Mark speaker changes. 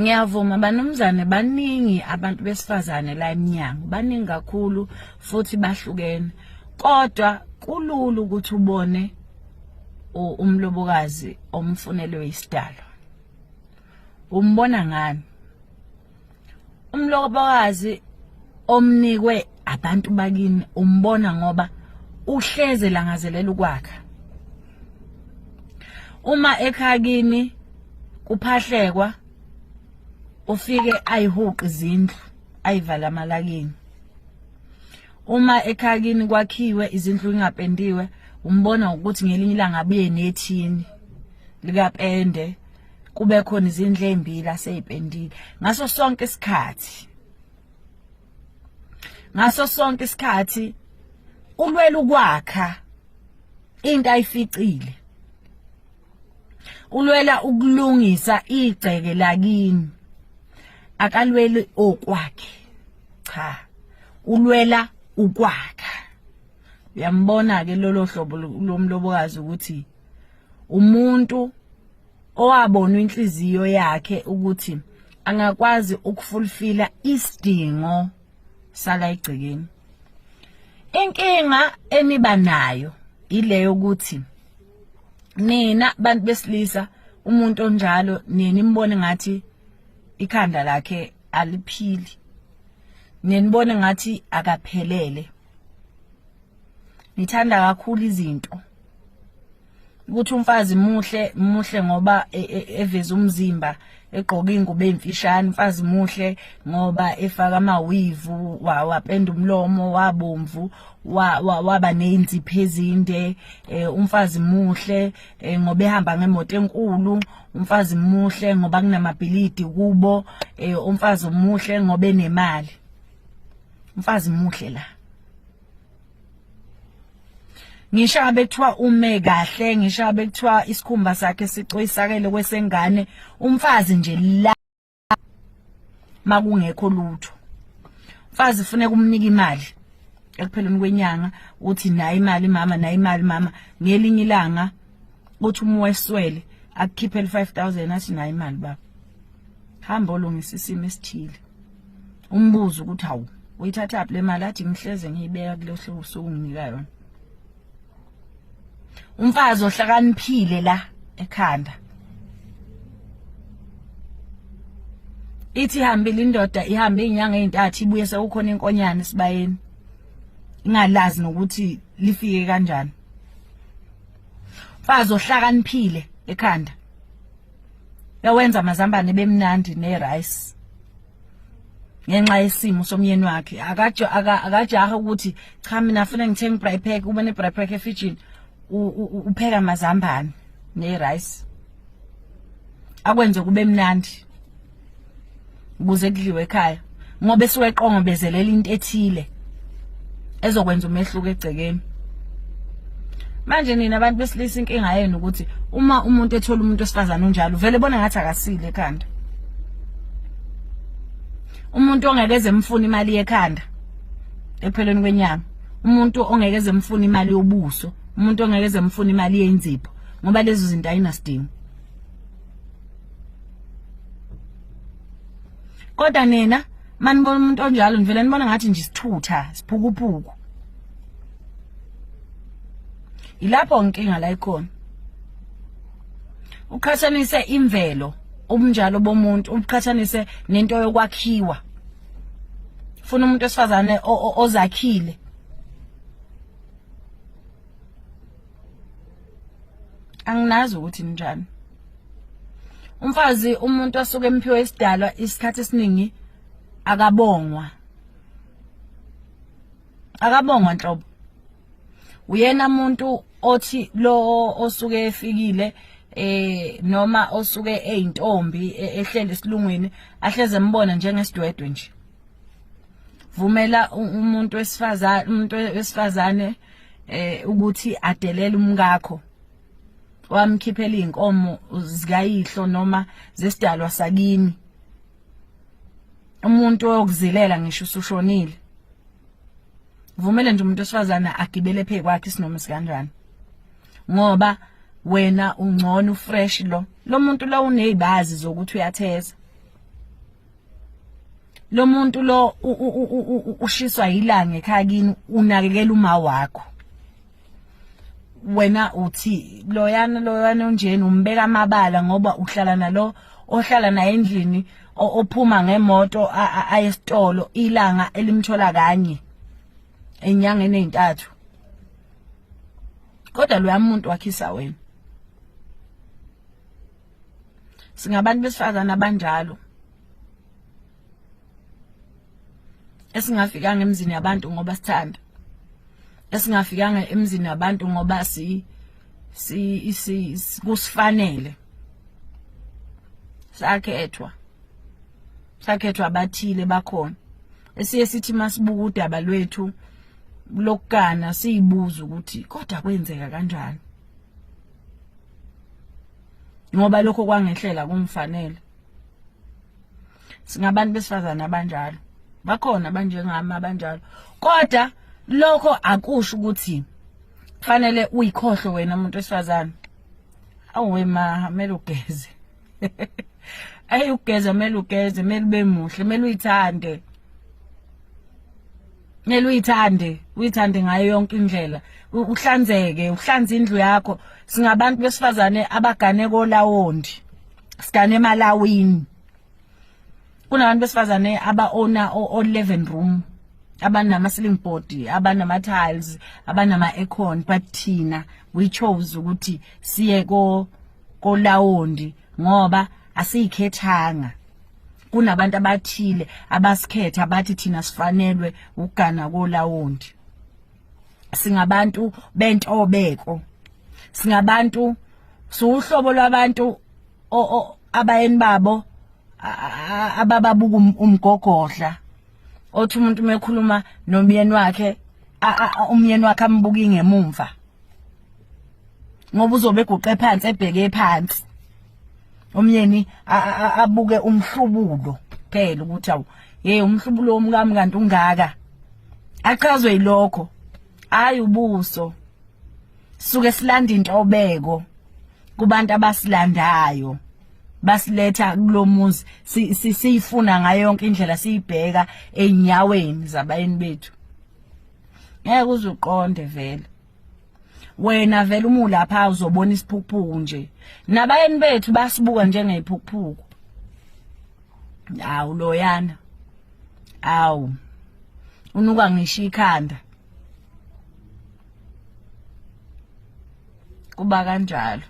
Speaker 1: Ngiyavuma banumzane, baningi abantu besifazane la emnyango, baningi kakhulu futhi bahlukene, kodwa kulula ukuthi ubone umlobokazi omfunelwe isidalwa. Umbona ngani umlobokazi omnikwe abantu bakini? Umbona ngoba uhleze langazelela ukwakha. Uma ekhaya kini kuphahlekwa, ufike ayihuqe izindlu, ayivala amalakini. Uma ekhaya kini kwakhiwe izindlu ingapendiwe, umbona ngokuthi ngelinye ilanga abuye nethini likapende, kube khona izindlu ezimbili aseyipendile ngaso sonke isikhathi. Ngaso sonke isikhathi ulwela ukwakha into ayificile, ulwela ukulungisa igceke lakini, akalweli okwakhe, cha, ulwela ukwakha. Uyambona ke lolo hlobo lomlobokazi ukuthi umuntu owabona inhliziyo yakhe ukuthi angakwazi ukufulfila isidingo sala egcekeni. Inkinga eniba nayo ile yokuthi nina bantu besilisa umuntu onjalo niye nimbone ngathi ikhanda lakhe aliphili, niye nibone ngathi akaphelele. Nithanda kakhulu izinto, ukuthi umfazi muhle muhle ngoba e, e, eveza umzimba, egqoka ingubo emfishane. Umfazi muhle ngoba efaka amawivu, wapenda umlomo wabomvu, waba nezinsipho ezinde. Umfazi muhle ngoba ehamba ngemoto enkulu. Umfazi muhle ngoba kunamabhilidi kubo. Umfazi muhle ngoba enemali. Umfazi muhle la, ngisho ngabe kuthiwa ume kahle, ngisho ngabe kuthiwa isikhumba sakhe sicoyisakele kwesengane, umfazi nje la makungekho lutho. Umfazi funeka umnike imali ekupheleni kwenyanga, uthi nayi imali mama, nayi imali mama. Ngelinye ilanga uthi uma weswele akukhiphele 5000, athi nayi imali baba, hamba olungisa isimo esithile. Umbuzo ukuthi hawu, uyithathaphi le mali? Athi ngihleze ngiyibeka kulo suku nginika yona. Umfazi ohlakaniphile la ekhanda, ithi ihambile indoda, ihambe izinyanga ezintathu, ibuye sekukhona inkonyane esibayeni, ingalazi nokuthi lifike kanjani. Mfazi ohlakaniphile ekhanda yawenza amazambane bemnandi ne-rice ngenxa yesimo somyeni wakhe. Akajaha ukuthi cha, mina funa ngithenge braai pack, ube ne-braai pack efrijini, upheka amazambane ne-rice, akwenze kube mnandi ukuze kudliwe ekhaya, ngoba esuke eqongobezelela into ethile ezokwenza umehluko egcekeni. Manje nina abantu besilisa, inkinga yenu ukuthi uma umuntu ethola umuntu wesifazane unjalo, vele bona ngathi akasile ekhanda. Umuntu ongeke ezemfuna imali yekhanda ekupheleni kwenyanga, umuntu ongeke ezemfuna imali yobuso, umuntu ongeke ezemfuna imali yenzipho, ngoba lezo zinto ayinasidingo. Kodwa nina manibona umuntu onjalo, nivele nibona ngathi nje isithutha, siphukuphuku. Ilapho inkinga la ikhona. Uqhathanise imvelo, ubunjalo bomuntu, ubuqhathanise nento yokwakhiwa. Funa umuntu wesifazane ozakhile. Anginazi ukuthi njani umfazi. Umuntu asuke emphiwe isidalwa, isikhathi esiningi akabongwa, akabongwa nhlobo. Uyena umuntu othi lo osuke efikile noma osuke eyintombi ehlele esilungwini, ahleze embona njengesidwedwe nje. Vumela umuntu wesifazane, umuntu wesifazane ukuthi adelele umkakho, wamkhiphela izinkomo zikayihlo noma zesidalwa sakini, umuntu oyokuzilela ngisho usushonile. Vumele nje umuntu wesifazane agibele phe kwakhe isinoma sikanjani, ngoba wena ungcono, ufresh. Lo muntu lo unezibazi zokuthi uyatheza. Lo muntu lo ushiswa yilanga ekhaya kini, unakekela uma wakho. Wena uthi loyana loyana onjena umbeka amabala ngoba uhlala nalo ohlala naye endlini, ophuma ngemoto aye esitolo ilanga elimthola kanye enyangeni ezintathu, kodwa loya muntu wakhisa wena. Singabantu besifazane abanjalo esingafikanga emzini yabantu ngoba sithanda, esingafikanga emzini yabantu ngoba si si si kusifanele. Sakhethwa, sakhethwa abathile bakhona esiye sithi masibuka udaba lwethu lokugana siyibuza ukuthi kodwa kwenzeka kanjani, ngoba lokho kwangehlela kungifanele. Singabantu besifazane abanjalo, bakhona abanjengami abanjalo, kodwa lokho akusho ukuthi kufanele uyikhohlwe wena umuntu wesifazane. Awu ma, kumele ugeze. Ayi, ugeza, kumele ugeze, kumele ube muhle, kumele uyithande, kumele uyithande, uyithande ngayo yonke indlela, uhlanzeke, uhlanze indlu yakho. Singabantu besifazane abagane kolawondi, sigane emalawini. Kunabantu besifazane aba-owna o-11 room, abanama-ceiling board, abanama-tiles, abanama-aircon, but thina we chose ukuthi siye ko kolawondi ngoba asiyikhethanga. Kunabantu abathile abasikhetha bathi thina sifanelwe ukugana kolawondi. Singabantu bentobeko, singabantu, siwuhlobo lwabantu abayeni babo abababuka umgogodla, othi umuntu uma ekhuluma nomyeni wakhe, umyeni wakhe ambuka ingemumva ngoba uzobe eguqe phansi ebheke phansi, umyeni abuke umhlubulo phela ukuthi awu hey, umhlubulo womkami kanti ungaka, achazwe yilokho, hayi ubuso. Suke silanda intobeko kubantu abasilandayo, basiletha kulomuzi, siyifuna ngayo yonke indlela, siyibheka enyaweni zabayeni bethu. Ngeke uzuqonde vele wena, vele uma ulapha uzobona isiphukuphuku nje. Nabayeni bethu basibuka njengeziphukuphuku. Awu loyana, awu unuka ngisho ikhanda. Kuba kanjalo.